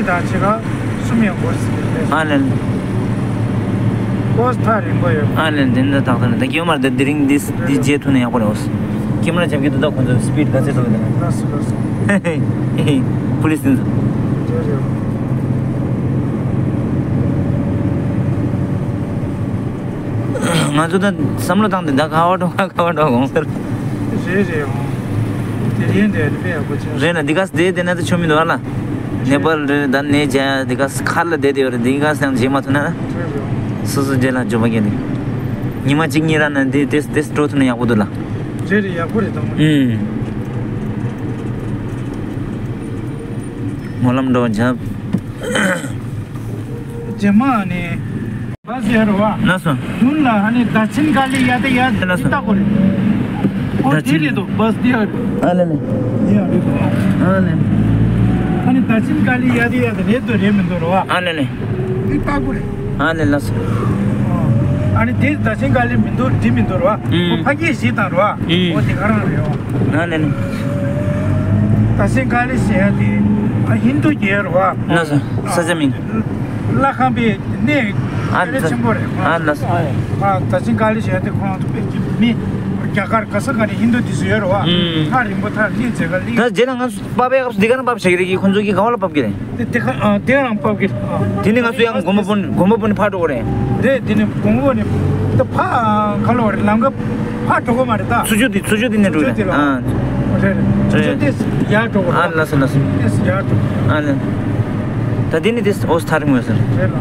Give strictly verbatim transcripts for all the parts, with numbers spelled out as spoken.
ད་ཕྱེད་ཀ་གསུམ་ཡང་འགོར་སྲིད་པས། ཨ་ལན། ཀོས་ཐག་རིང་པོ་ཡོད། ཨ་ལན། དེ་འདྲ་ཏག་ཏག་རེད། ད་ཁྱེད་མར་དེ་དེ་རིང་འདི་འདི་རྗེས་ཐུག་ན་ཡག་པོ་རེད། ཨོ། ཁྱེད་མར་རྒྱབ་ཀྱི་འདུག་ད་ཁོང་ཚོ་སི་པིཌ་ག་ཚད་འགྲོ་གི་འདུག་ལགས་སོ་ལགས་སོ། ཧེ་ཧེ། པུ་ལིས་དེ་ཚོ། རེད་རེད། ང་ཚོ་ད་བསམ་བློ་བཏང་སྟེ་ད་ག་བ་འགྲོ་ག་བ་འགྲོ་འོང་ཟེར། རེད་རེད། འོང་། དེ་རིང་འདྲ་རེད་པས་ཡག་པོ་བྱས། རེད་ན་འདི་ག་སེ་བསྡད་བསྡད་ན་ད་ཆོ་མི་འདུག་ཨ་ལ། ནེ་པཱལ་རེད། ད་ནས་བྱས་འདི་ག་སེ་མཁར་ལ་བསྡད་བསྡད་ཡོད་རེད། འདི་ག་སེ་ཡང་བྱེད་མ་ཐུབ་ན་ན། རེད་རེད། སོ་སོ་རྗེས་ལ་འཇོན་པ་སྐྱེ་འདུག་ཉི་མ་གཅིག་གཉིས་ར་ན་འདི་དེ་དེ་འགྲོ་ཐུབ་ན་ཡག་པོ་འདུག་ལ། རེད་རེད། ཡག་པོ་རེད་དང་། ཨུམ། སྨོན་ལམ་འགྲོ་བ་འཇབ། རྗེས་མ་ནི། བ་ཟེར་བ། ལགས་སོ། དུན་ལ་ཨ་ནི་ད་ཆིན་ཀ་ལི་ཡ་དེ་ཡ་དེ་ལགས་སོ། ལྟ་གོ་རེད། ཨོ་ད་དེ་ཆིན་རེད་དོ། བ་ཟེར་ཡ་རེད། ཨ་ལེ་ལེ། ཡ་རེད་དོ། ཨ་ལེ། ཨ་ནི་ད་ཆིན་ཀ་ལི་ཡ་དེ་ཡ་དེ་རེད་དོ་རེད་མི་འདུག་རེད་བ། ཨ་ལེ་ལེ། དེ་ལྟ་གོ་རེད། ཨ་ལེ་ལགས་སོ། ཨ་ནི་དེ་ད་ཆིན་ཀ་ལི་མི་འདུག་འདི་མི་འདུག་རེད་བ། ཨུམ། ཨོ་ཕ་གི་ཞིག་དང་རེད་བ། ཨུམ། ཨོ་དེ་ག་རང་རེད་བ། ཨ་ལེ་ལེ། ད་ཆིན་ཀ་ལི་ཟེར་ཡ་དེ་ཨ་ཧིན་དུ་གི་རེད་བ། ལགས་སོ། ས་ཆ་མིང་། ལྷ་ཁང་པའི་གནས་ཨ་གལ་ཆེན་པོ་རེད། ཨ་ལགས་སོ། ཨ་ད་ཆིན་ཀ་ལི་ཞེས་དེ་ཁོང་ཚོ་དཔེ་ཀྱི་མི་རྒྱ་གར་ག་ས་ག་ནས་ཧིན་དུ་དེ་ཚོ་ཡོད་རེད་བ། ཨུམ། ཐག་རིང་པོ་ཐག་གཉིས་བྱེད་ག་ལི། ད་རྗེས་ལ་ང་ཚོ་ཕབ་པའི་སྐབས་སུ་འདི་ག་ན་ཕབ་བྱེད་ཀྱི་རེད། ཁོང་ཚོ་གིས་ག་བ་ལ་ཕབ་ཀྱི་རེད། དེ་དེ་ག་ཨ་དེ་རང་ཕབ་ཀྱི་རེད། དེ་ནི་ང་ཚོ་ཡང་དགོན་པ་སྤོ་ནས་དགོན་པ་སྤོ་ནས་ཕར་འགྲོ་གི་རེད། རེད། དེ་ནི་དགོན་པ་ནས་ད་ཕ་ག་ལ་བ་རེད། ལམ་ཁ་ཕར་འགྲོ་གི་མ་རེད་ད། ཚུར་ཕྱོགས་དེ་ཚུར་ཕྱོགས་དེ་ནས་འགྲོ་གི་རེད། ཚུར་ཕྱོགས་དེ་ལ། ཨ། རེད་རེད། རེད། ཚུར་ཕྱོགས་དེ་ཡར་འགྲོ་གི་རེད། ཨ་ལགས་སོ་ལགས་སོ། དེ་ཡར་འགྲོ། ཨ་ལེ། ད་དེ་ནི་དེ་ཨོ་སི་ཐག་རིང་མོད་ཟེར། རེད་ལ།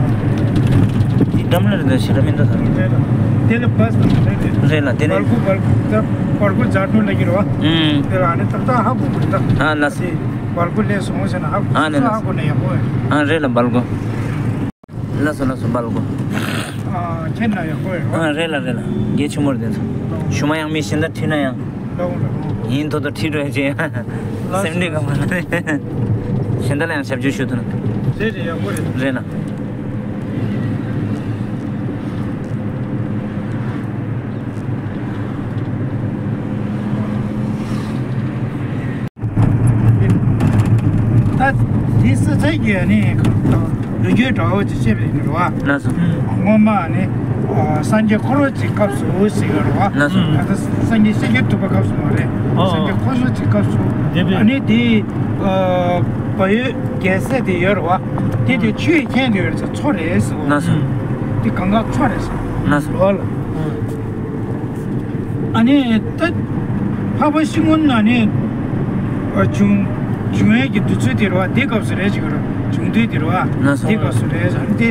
དེ་འགྲམ་ལ་རེད་ད་ཞེ་དྲག་མི་འདུག་ད། རེད་ལ། དེ་ལ་བ་སི་དང་རེད་རེད། རེད་ལ་དེ་ནི། བལ་ཀོ་བལ་ཀོ་ད་བལ་ཀོ་ཇར་ནུ་ལ་གི་རེད་བ། ཨུམ། དེ་ལ་ཨ་ནི་ཏག་ཏག་ཧ་གོ་གི་རེད་ད། ཨ་ལགས་སོ། དེ་བལ་ཀོ་ལས་སོང་ཟེར་ན་ཧ་གོ། ཨ་ནི་ལགས་སོ། ཧ་གོ་ན་ཡག་པོ་ཡོད། ཨ་རེད་ལ་བལ་ཀོ། ལགས་སོ་ལགས་སོ་བལ་ཀོ། ཨ་ཁྱེད་ན་ཡག་པོ་ཡོད། ཨ་རེད་ལ་རེད་ལ། རྒྱ་ཆེན་མོ་རེད་དེ་ཚོ། ཞུ་མ་ཡང་མི་གཞན་དག་ཁྲིད་ན་ཡང་། ལགས་ལགས། ཡིན་ཐོག་ཐོག་ཁྲིད་འགྲོ་ཡ་ཅེ། ལགས་སོ། སེམས་ཁྲལ་གང་མ་ལ་རེད། གཞན་དག་ལ་ཡང་ཞབས་ཞུ་ཞུ་ཐུབ་ན། རེད་རེད། ཡག་པོ་རེད། རེད་ལ། ད་དེ་ས་ཆ་གི་ནི་ལོ་རྒྱུས་འདྲ་བོ་ཅིག་བཤད་པ་ཡིན་རེད་བ། ལགས་སོ། སྔོན་མ་ནི་སངས་རྒྱས་འཁོར་ལོ་གཅིག་སྐབས་སུ་ཟེར་གི་རེད་བ། ལགས་སོ། ད་ལྟ་སངས་རྒྱས་ཤཱཀྱ་ཐུབ་པ་སྐབས་སུ་མ་རེད། ཨོ། སངས་རྒྱས་འཁོར་ལོ་གཅིག་སྐབས་སུ། དེ་བས། ཨ་ནི་དེ་བལ་ཡུལ་རྒྱལ་སྲས་དེ་ཡོད་རེད་བ། དེ་དེ་ཆོས་མཁན་དེ་ཡོད་རེད། ཚོ་རེད་ཟེར་བ། ལགས་སོ། དེ་གངས་དཀར་མཚོ་རེད་ཟེར། ལགས་སོ། ཨོ་ལ། ཨ་ནི་ད་འཕགས་པ་ཤིང་ཀུན་ཨ་ནི་བྱུང་བྱུང་ཡས་ཀྱི་དུས་ཚོད་དེ་རེད་བ། དེ་སྐབས་སུ་རེད་ཅིག་རེད། བྱུང་དུས་དེ་རེད་བ། ལགས་སོ། དེ་སྐབས་སུ་རེད་ཟེར། ཨ་ནི་དེ་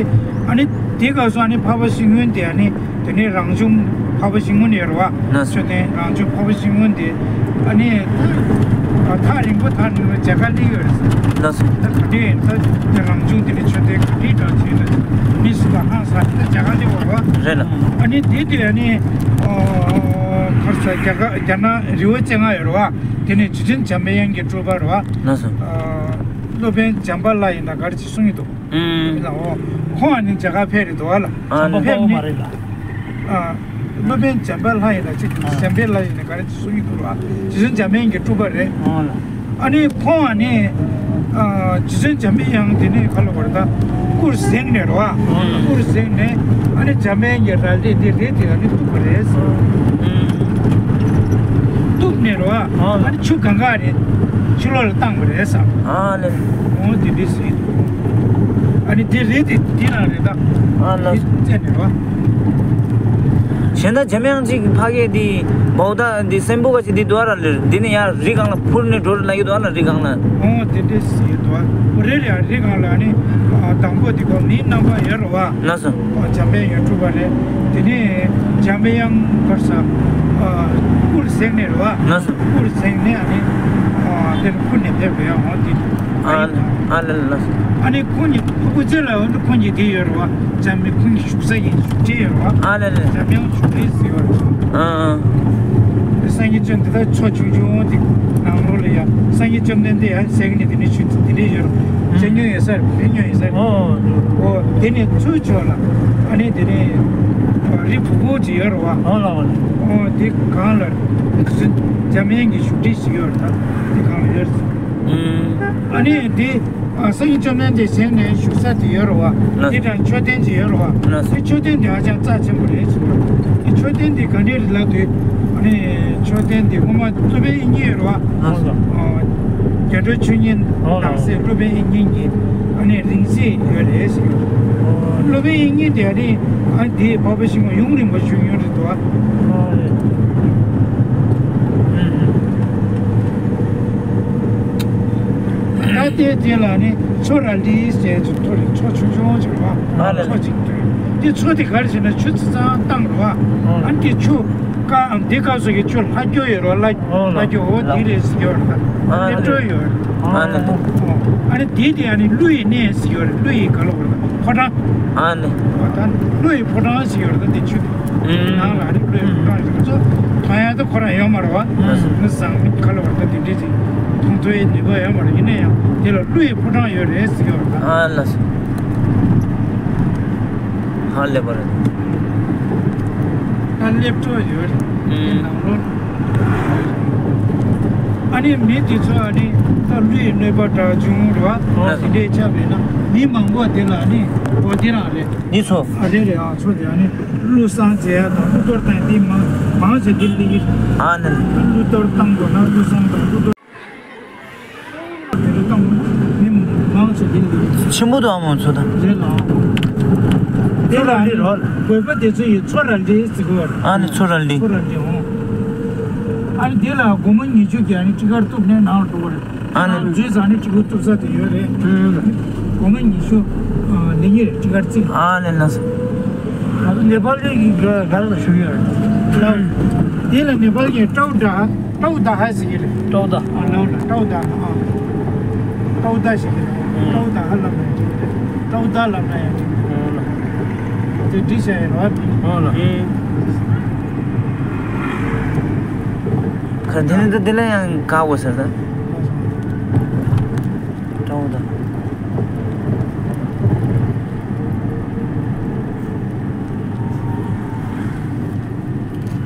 ཨ་ནི་དེ་སྐབས་སུ་ཨ་ནི་འཕགས་པ་ཤིང་ཀུན་དེ་ཨ་ནི་དེ་ནས་རང་བྱུང་འཕགས་པ་ཤིང་ཀུན་ཡོད་རེད་བ། ལགས་སོ། མཆོད་རྟེན་རང་བྱུང་འཕགས་པ་ཤིང་ཀུན་དེ་ཨ་ནི་ད་ཐག་རིང་པོ་ཐག་རིང་པོ་མཇལ་ཁ་སླེབས་ཡོད་རེད་ཟེར། ལགས་སོ། ད་ག་དུས་ཡིན་ད་དེ་རང་བྱུང་དེ་ནས་མཆོད་རྟེན་ག་དུས་དྲག་བྱས་ན་མི་སུ་ལ་ཧང་སང་ད་མཇལ་ཁ་སླེབས་པ་རེད་བ། རེད་ལ། ཨ་ནི་དེ་དུས་ཨ་ནི་ཨོ་གར་ས་རྒྱ་གར་རྒྱ་ནག་རི་བོ་རྩེ་ལྔ་ཡོད་རེད་བ། དེ་ནས་རྗེ་བཙུན་འཇམ་པའི་དབྱངས་ཀྱི་སྤྲུལ་པ་རེད་བ། ལགས་སོ། ཨ་སློབ་དཔོན་འཇམ་དཔལ་ལྷ་ཡིན་ན་ག་རེ་ཅིག་གསུང་གི་འདུག་ཨུམ། ཨོ་ཁོང་ཨ་ནི་མཇལ་ཁ་ཕེབས་རེད་འདུག་བ་ལ། ཨ་ནི། ཕེབས་ནི། ཨ་སློབ་དཔོན་འཇམ་དཔལ་ལྷ་ཡིན་ན་ཅིག་ཨ། འཇམ་དཔལ་ལྷ་ཡིན་ན་ག་རེ་ཅིག་གསུང་གི་འདུག་བ། རྗེ་བཙུན་འཇམ་དཔལ་གྱི་སྤྲུལ་པ་རེད། ཨོ་ལ། ཨ་ནི་ཁོང་ཨ་ནི་ཨ་རྗེ་བཙུན་འཇམ་པའི་དབྱངས་དེ་ནས་ག་ལ་བར་ད་སྐུར་གཟེངས་ནས་རེད་བ། ཨོ་ལ། སྐུར་གཟེངས་ནས་ཨ་ནི་འཇམ་དཔལ་གྱི་རལ་གྲི་དེ་རལ་དེ་ཨ་ནི་གཏུབ་པ་རེད་ཟེར། གཏུབ་ནས་རེད་བ། ཨོ་ལ། ཨ་ནི་ཆུ་གང་ག་རེད། ཕྱི་ལོགས་ལ་བཏང་བ་རེད་ཟེར། ཨ་ལེ། འོ་དེ་འདྲ་ཟེར། ཨ་ནི་དེ་རེད་དེ་དེ་རང་རེད་ད། ཨ་ལ། དེ་བཙལ་ནས་རོ། གཞན་དག་འཇམ་དབྱངས་གཅིག་ཕ་གི་དེ་བའོ་ད་དེ་སེམས་པོ་ག་ཅིག་དེ་དུ་བ་ར་ལེར་འདི་ནི་ཡང་རི་སྒང་ལ་འཕུར་ནས་འགྲོ་ར་ལ་ཡོད་དུ་བ་ལ་རི་སྒང་ལ། འོ་དེ་འདྲ་ཟེར་དུ་བ། རེད་རེད། རི་སྒང་ལ་ནི་དང་པོ་དེ་གོ་མིའི་རྣམ་པ་ཡོད་རོ་བ། ལགས་སོ། འཇམ་དཔལ་ཡོན་གྲུབ་པ་རེད། དེ་ནས་འཇམ་དབྱངས་བར་ས་སྐུར་གཟེངས་ནས་རེད་བ། ལགས་སོ། སྐུར་གཟེངས་ནས་ཨ་ནི་དེར་འཕུར་ནས་ཕེབས་པའི་འོ་དེ། ཨ་ཨ་ལ་ལ། ཨ་ནི་ཁོང་གི་སྐུ་ཚེ་ལ་འོ་ནི་ཁོང་གི་དེ་ཡོད་རེད་བ། འཇམ་དཔལ་ཁོང་གི་བཞུགས་ས་ཡིན་བཞུགས་ཁྲི་ཡོད་རེད་བ། ཨ་ལ་ལ། འཇམ་དབྱངས་བཞུགས་ཁྲི་ཟེར་བ་རེད། ཨ་ཨ། སངས་རྒྱས་བཅོམ་ལྡན་འདས་མཚོ་ཆུང་ཆུང་དེ་ནང་ལོགས་ལ་ཡ་སངས་རྒྱས་བཅོམ་ལྡན་འདས་ཡ་ཟེར་གི་ནི་དེ་ནི་ཆུ་དེ་ནི་ཡོད་རེད། ཅེ་ཉོ་ཡོད་ས་རེད། ཕེ་ཉོ་ཡོད་ས་རེད། ཨོ། ཨོ་དེ་ནི་ཚུར་ཕྱོགས་ལ་ཨ་ནི་དེ་ནི་རི་ཕུག་པོ་ཅིག་ཡོད་རེད་བ། ཨོ་ལ་ཨོ་ལ། ཨོ་དེ་གང་ལ་རེད། འཇམ་དབྱངས་ཀྱི་བཞུགས་ཁྲི་ཞིག་ཡོད་རེད། ད་དེ་གང་ལ་ཡོད་རེད། ཨ་ནི་འདི་སངས་རྒྱས་བཅོམ་ལྡན་འདས་བཞེངས་ནས་བཞུགས་ས་དེ་ཡོད་རེད་བ། འདི་དང་མཆོད་རྟེན་ཅིག་ཡོད་རེད་བ། དེ་མཆོད་རྟེན་དེ་ཧ་ཅང་རྩ་ཆེན་པོ་རེད་ཟེར་བ། དེ་མཆོད་རྟེན་དེ་ག་འདྲས་རེད་ལབ་དུས། ཨ་ནི་མཆོད་རྟེན་དེ་སྔོན་མ་སློབ་དཔོན་དབྱིག་གཉེན་ཡོད་རེད་བ། རྒྱ་སྒྲོལ་ཆོས་ཉིད་ནང་གསེས་སློབ་དཔོན་དབྱིག་གཉེན་གྱི་ཨ་ནི་རིང་བསྲེལ་ཡོད་རེད་ཟེར་གྱི་ཡོད། སློབ་དཔོན་དབྱིག་གཉེན་དེ་ཨ་ནི་ཨ་ནི་དེའི་བ་སྤུ་ཤིང་མ་ཡུམ་རིན་པོ་ཆེ་ཡོད་རེད་འདུག་བ། ད་ལྟའི་དེ་ལ་ནི་མཚོ་རལ་གྲི་ཟེར་གྱི་ཐོ་རེ་མཚོ་ཆུང་ཆུང་ཅིག་རེད་བ། མཚོ་གཅིག་ཐོན། དེ་མཚོ་དེ་ག་རེ་ཟེར་ན་ཆུ་ཆ་ཚང་བཏང་རེད་བ། ཨ་ནི་དེ་ཆུ་ཀ་འདི་སྐབས་སུ་གི་ཆུ་ལྷ་སྐྱོ་ཡོད་རེད་བ། ལྷ་སྐྱོ་འོ་དེ་རེད་ཟེར་གྱི་ཡོད་རེད། ད་སླེབས་འགྲོ་ཡོད་རེད། ཨ་ནི་དེ་དེ་ཨ་ནི་ཀླུ་ཡི་གནས་ཟེར་གྱི་ཡོད་རེད། ཀླུ་ཡི་ག་ལ་བར་ཕོ་བྲང་། ཨ་ནི། ད་ཀླུ་ཡི་ཕོ་བྲང་ཞིག་ཡོད་རེད། ད་དེ་ཆུ་དེ་ནང་ལ་ཨ་ནི་ཀླུ་ཡི་ཕོ་བྲང་ཞིག་ཚོ་མཐོང་ཡ་ད་ཁོ་རང་ཡོད་མ་རེད་བ། མི་བཟང་མི་ག་ལ་བར་ད་དེ་འདྲས་ཅིག་མཐོང་ཐོས་ནུས་པ་ཡོད་མ་རེད། ཡིན་ན་ཡང་དེ་ལ་ཀླུ་ཡི་ཕོ་བྲང་ཡོད་རེད་ཟེར་གྱི་ཡོད་རེད། ཨ་ལ་སོ། ཧ་ལས་པ་རེད། ད་སླེབས་འགྲོ་ཡོད་རེད། དེ་ནང་ལོགས། ཨ་ནི་མི་དེ་ཚོ་ཨ་ནི་ད་ཀླུ་ཡི་གནོད་པ་དགྲ་བཅོམ་རེད་བ། དེ་འདྲས་ཆགས་པས་ན་མི་མང་པོ་དེ་ལ་ཨ་ནི་འོ་དེ་རང་རེད། འདི་ཚོ། ཨ་རེད་རེད། ཨ་ཚོ་དེ་ཨ་ནི་ཀླུ་བསང་བྱས་ཡ་དང་ཀླུ་གཏོར་བཏང་དེ་མང་མང་ཆེ་དེ་ལི་གི། ཨ་ནི། ཀླུ་གཏོར་བཏང་དགོས་ན་ཀླུ་བསང་དང་ཀླུ་གཏོར། དེ་ལ་བཏང་མི་མང་ཆེ་དེ་ལི་གི། ཆེན་པོ་དང་ཨ་མོ་ཚོ་དང་། རེད་ལ། དེ་ལ་ཨ་ནི་དགོན་པ་དེ་ཚོ་ཡི་མཚོ་རལ་གྲི་ཟེར་གི་ཡོད་རེད། ཨ་ནི་མཚོ་རལ་གྲི། མཚོ་རལ་གྲི་འོང་། ཨ་ནི་དེ་ལ་སྒོར་མོ་ཉི་ཤུ་གི་ཨ་ནི་ཊི་ཀཊ་གཏུབ་ནས་ནང་ལ་འགྲོ་བ་རེད། ཨ་ནི། ནང་འཛུལ་ཙང་ནི་ཊི་ཀཊ་གཏུབ་ས་དེ་ཡོད་རེད། ཨུམ། སྒོར་མོ་ཉི་ཤུ་ཨ་ལེན་གྱི་རེད། ཊི་ཀཊ་རྩིས། ཨ་ནི་ན་ས། ང་ཚོ་ནེ་པཱལ་གྱི་ག་ག་ལ་བཞུགས་ཡོད་རེད། ལའོ། དེ་ལ་ནེ་པཱལ་གྱི་ཀྲའུ་ཌ། ཀྲའུ་ཌ་ཧ་ཟེར་གྱི་རེད། ཀྲའུ་ཌ། ཨ་ལའོ་ལ་ཀྲའུ་ཌ། ཨ། ཀྲའུ་ཌ་ཟེར་གྱི་རེད། ཀྲའུ་ཌ་ཧ་ལབ་ན་ཡང་འགྲིག་གི་རེད། ཀྲའུ་ཌ་ལབ་ན་ཡང་འགྲིག་གི་རེད། དེ་འགྲིག་བྱས་ཡོད་རེད་བ། ཨོ་ལ། ཨེ། ཁ་དེ་ནི་ད་དེ་ལ་ཡང་དགའ་བོ་ཟེར་ད། ཀྲའུ་ཌ།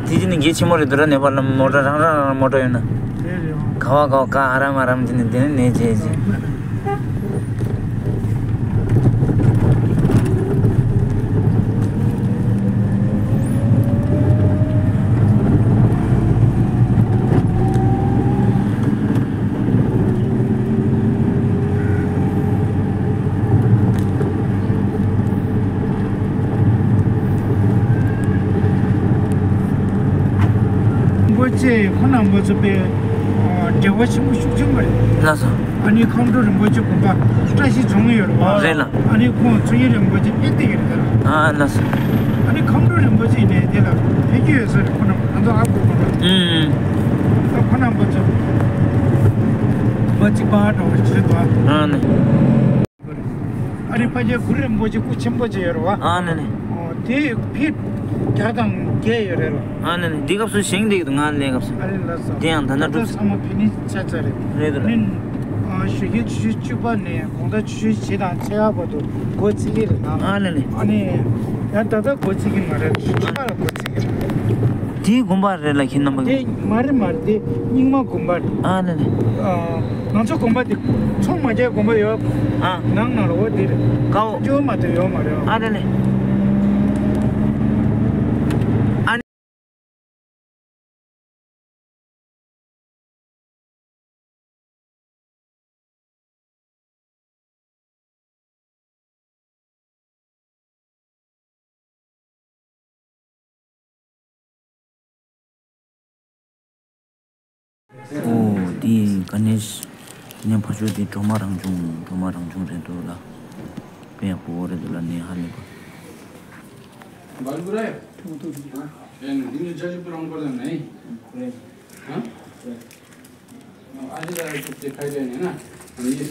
དེ་དེ་ནི་གལ་ཆེན་པོ་རེད་འདུག་ར། ནེ་པཱལ་ལ་མོ་ཊ་རང་རང་རང་རང་མོ་ཊ་ཡོད་ན། དེ་རེད་བ། ག་བ་ག་བ་ག་ཨ་རམ་ཨ་རམ་དེ་ནི་དེ་ནི་ནས་བྱས་བྱས། རིན་པོ་ཆེ་ཁོང་རྣམ་པ་ཚོ་དཔེ་འབྲེལ་བ་ཆེན་པོ་ཤུགས་ཆེན་པོ་རེད། ལགས་སོ། ཨ་ནི་ཁམས་སྤྲུལ་རིན་པོ་ཆེ་དགོན་པ་བཀྲ་ཤིས་ལྗོངས་ཡོད་རེད་བ། རེད་ལགས། ཨ་ནི་ཁོང་ཚོ་ཡི་རིན་པོ་ཆེ་ཕེབས་བསྡད་ཀྱི་རེད་ད། ཨ་ལགས་སོ། ཨ་ནི་ཁམས་སྤྲུལ་རིན་པོ་ཆེ་ནས་དེ་ལ་ཕེབས་ཀྱི་ཡོད་ས་རེད། ཁོང་རྣམ་པ་ང་ཚོ་ཨ་ཁུ་ཁོང་རྣམ་པ། ཨུམ། ད་ཁོང་རྣམ་པ་ཚོ་མ་གཅིག་པ་འགྲོ་བ་ཞིག་རེད་དོ། ཨ་ནི། ཨ་ནི་ཕ་རྒྱལ་གུ་རུ་རིན་པོ་ཆེ་སྐུ་ཆེན་པོ་ཅིག་ཡོད་རེད་བ། ཨ་ནི་ནི། ཨོ་དེ་ཕིཊ་བརྒྱ་དང་བརྒྱད་ཡོད་རེད་ལ། ཨ་ནི་ནི་འདི་སྐབས་སུ་བཞེངས་བསྡད་ཀྱི་འདུག་ང་ལས་སྐབས་སུ། ཨ་ནི་ལགས་སོ། དེ་ཡང་ད་ལྟ་གྲུབ་ཚང་མ་ཕི་ནི་ཆ་ཚ་རེད། རེད་འདུག་ར། མིན། ཨ་ཞོགས་ཀས་ཆུ་ཚོད་བཅུ་པ་ནས་དགོང་དག་ཆུ་ཚོད་བཞི་དང་ཕྱེད་ཀ་བར་དུ་སྒོ་ཕྱེ་གི་རེད་ན། ཨ་ནི་ནི། ཨ་ནི་ཡང་ད་ལྟ་སྒོ་ཕྱེ་གི་མ་རེད། ཆུ་ཚོད་བཅུ་པ་ལ་སྒོ་ཕྱེ་གི་རེད། དེའི་དགོན་པ་རེད་ལ་ཁྱེད་རྣམ་པ་གི། དེ་མ་རེད་མ་རེད། དེ་རྙིང་མ་དགོན་པ་རེད། ཨ་ནི་ནི། ཨ་ང་ཚོ་དགོན་པ་དེ་ཚོང་མ་རྒྱག་དགོན་པ་ཡོད། ཨ། ནང་ནང་ལ་འོ་དེ་རེད། ཀའོ། ཅོ་མ་དེ་ཡོད་མ་རེད། ཨ་ནི་ནི། ཨ་ནི། ཨོ་དེ་ག་ནས་ནས་ཕར་ཕྱོགས་དེ་གྲོ་མ་རང་བྱུང་། གྲོ་མ་རང་བྱུང་རེད་འདུག་ལ། དཔེ་ཡག་པོ་རེད་འདུག་ལ། ནས་ཧ་ལས་པ། बाल बुरा है? हाँ? यानी दिन में चार्ज पूरा हम कर देना, नहीं? हाँ? आज ही लगा के खाई जाएंगे ना। हम ये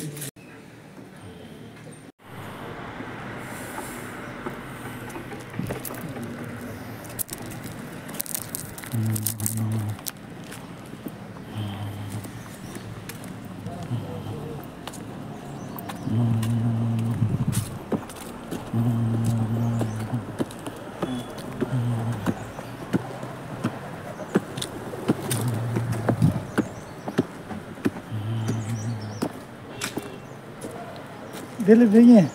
དེ་ལ་དེ་ངས།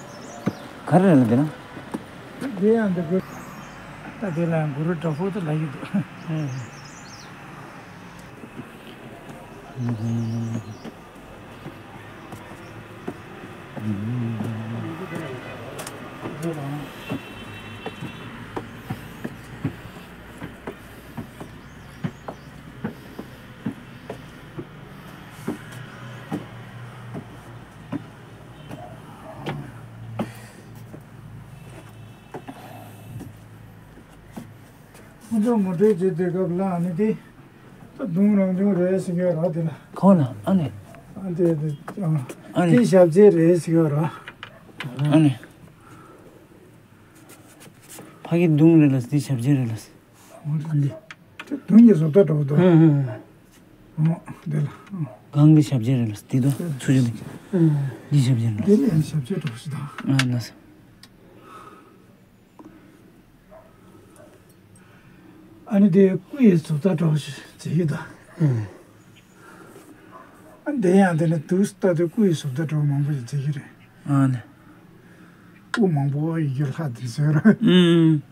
ག་རེ་རེད་ལ་དེ་ན། དེ་ཡང་འདི་དགོས། ད་དེ་ལ་གུ་རུ་དྲག་པོ་དུ་ལ་ཡི་འདུག་ཁོང་ཚོ་ངོ་སྤྲོད་བྱེད་དུས་སྐབས་ལ་ཨ་ནི་དེ་ད་གདུང་རང་བྱུང་རེད་ཟེར་གྱི་ཡོད་ར་དེ་ལ། ཁོང་ལ་ཨ་ནི། ཨ་དེ་དེ་ཨ་ཨ་ནི། དེ་ཞབས་རྗེས་རེད་ཟེར་གྱི་ཡོད་ར། ཨ་ནི། ཕ་གི་གདུང་རེད་ལ་དེ་ཞབས་རྗེས་རེད་ལ། འོ་འདི་དེ་གདུང་གི་བཟོ་ལྟ་འདྲ་པོ་འདུག་ཨ་ཨ་ཨ། འོ་འདི་ལ། གང་གི་ཞབས་རྗེས་རེད་ལ་དེ་དོ་ཚུ་ཆུ་ནི། ཨ་འདི་ཞབས་རྗེས་རེད་ལ། འདི་ལ་ཡང་ཞབས་རྗེས་འདྲ་པོ་ཞིག་དང་། ཨ་ལ་ས། ཨ་ནི་དེ་སྐུ་ཡི་བཟོ་ལྟ་འདྲ་པོ་ཞིག་བྱེད་ཀྱི་འདུག་ཨ་འདི་ཡང་དེ་ནི་དུས་ལྟ་དུས་སྐུ་ཡི་བཟོ་ལྟ་འདྲ་པོ་མང་པོ་ཞིག་བྱེད་ཀྱི་རེད། ཨ་ནི། སྐུ་མང་པོ་ཡི་གེ་ལྷག་དེ་ཟེར། ཨུམ།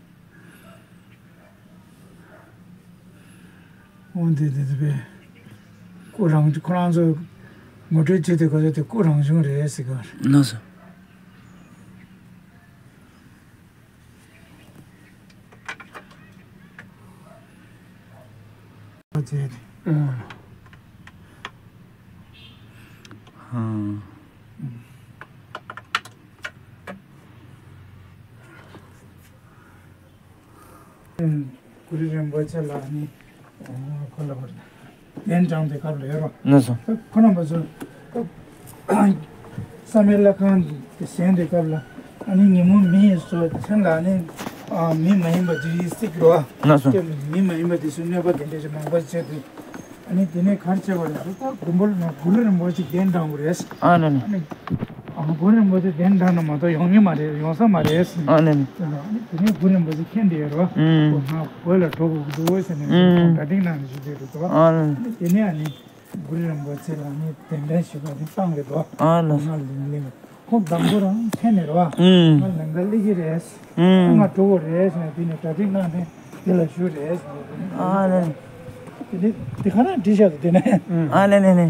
འོན་ཏེ་དེ་དེ་བས་སྐུ་རང་ཁོ་རང་ཚོ་ངོ་སྤྲོད་བྱེད་དུས་ག་ཚོད་དེ་སྐུ་རང་བྱུང་རེད་ཟེར་གི་རེད། ལགས་སོ། བྱས་ཏེ། ཨ། ཧང་། གུ་རུ་རིན་པོ་ཆེ་ལ་ནི་ཁོ་ལ་བར་གདན་དྲངས་པའི་སྐབས་ལ་ཡོད་རོ། ལགས་སོ། ཁོ་རྣམ་པ་ཚོ་བསམ་ཡས་ལྷ་ཁང་དེ་གཞན་དེ་སྐབས་ལ་ཨ་ནི་ཉིན་མོ་མི་ཡིན་སོ་མཚན་ལ་ནི་མི་མ་ཡིན་པ་དེ་ཡིས་སྲིད་རོ། ལགས་སོ། མི་མ་ཡིན་པ་དེ་ཚོས་གནོད་པ་དེ་འདྲ་ཞིག་མང་པོ་བྱས་ཏེ། ཨ་ནི་དེ་ནས་གར་བྱེད་པ་རེད། ད་དགོན་པ་ལ་ན་གུ་རུ་རིན་པོ་ཆེ་གདན་དྲངས་པ་རེད། ཨ་ནི་ནི། ཨ་ནི་ཨ་གུ་རུ་རིན་པོ་ཆེ་གདན་དྲངས་ན་མ་གཏོགས་ཡོང་ངེས་མ་རེད། ཡོང་ས་མ་རེད། ཨ་ནི་ནི། ཨ་ནི་དེ་ནས་གུ་རུ་རིན་པོ་ཆེ་མཁྱེན་བསྡད་ཡོད་རོ། ཨུམ། ཁོ་ང་བོད་ལ་འགྲོ་དགོས་ཀྱི་འདུག་ཟེར་ནས་ཨུམ། ཁོང་གྲ་སྒྲིག་གནང་ནས་བཞུགས་བསྡད་འདུག་ཨ་ནི་ནི། དེ་ནས་ཨ་ནི་གུ་རུ་རིན་པོ་ཆེ་ལ་ནི་གདན་འདྲེན་ཞུས་པ་དེ་བཏང་གི་འདུག་ཨ་ནི་ནི། ང་ལིང་ལིང་། ཁོང་དང་པོ་རང་འཐེན་ནས་རོ། ཨུམ། ང་ལམ་ཁ་སླེབས་ཀྱི་རེད། ཨུམ། ང་འགྲོ་དགོས་རེད་ཟེར་ནས་དེ་ནས་གྲ་སྒྲིག་གནང་ནས་དེ་ལ་བཞུགས་རེད་ཟེར་ནས། ཨ་ནི། དེ་ནས་དེ་ག་རང་བྲིས་བཞག་དེ་ནས། ཨ་ནི་ནི་ནི།